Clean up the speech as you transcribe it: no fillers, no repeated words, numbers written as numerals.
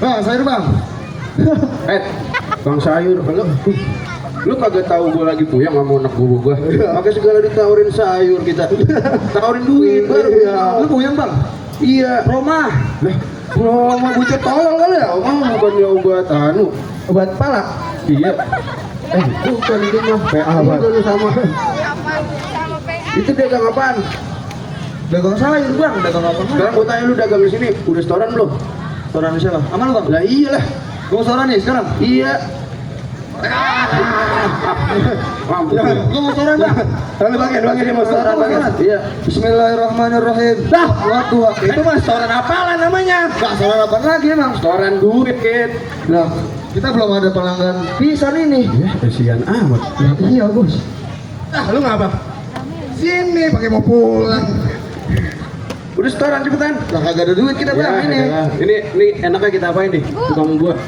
Bang, sayur bang. Bang sayur, lu kagak tahu gua lagi puyeng sama anak gua. Pakai segala ditawarin sayur kita. Tawarin duit baru ya. Lu puyeng bang? Iya. Roma. Lah, Roma bocah tolol kali ya. Bukannya obat Obat palak. Iya. Bukan itu mah. PA banget sama. Itu dagang apaan? Dagang sayur bang, dagang apa? Sekarang gua tanya lu dagang di sini, udah setoran belum? Restoran siapa? Aman bang? Lah iyalah. Gua restoran nih sekarang. Iya. Mampu. Gua mau restoran bang. Lalu bagi dia mau setoran bagi. Iya. Bismillahirrahmanirrahim. Dah, Dua. itu mah setoran apalah namanya? Gak restoran apa lagi emang? Setoran duit, Kit. Lah, kita belum ada pelanggan pisan ini. Ya, kasihan amat. Ya, iya bos. Lu ngapa? Sini pakai mau pulang. Udah setoran cepetan. Lah kagak ada duit kita bang ini. Ini enaknya kita apain nih? Tukang buah.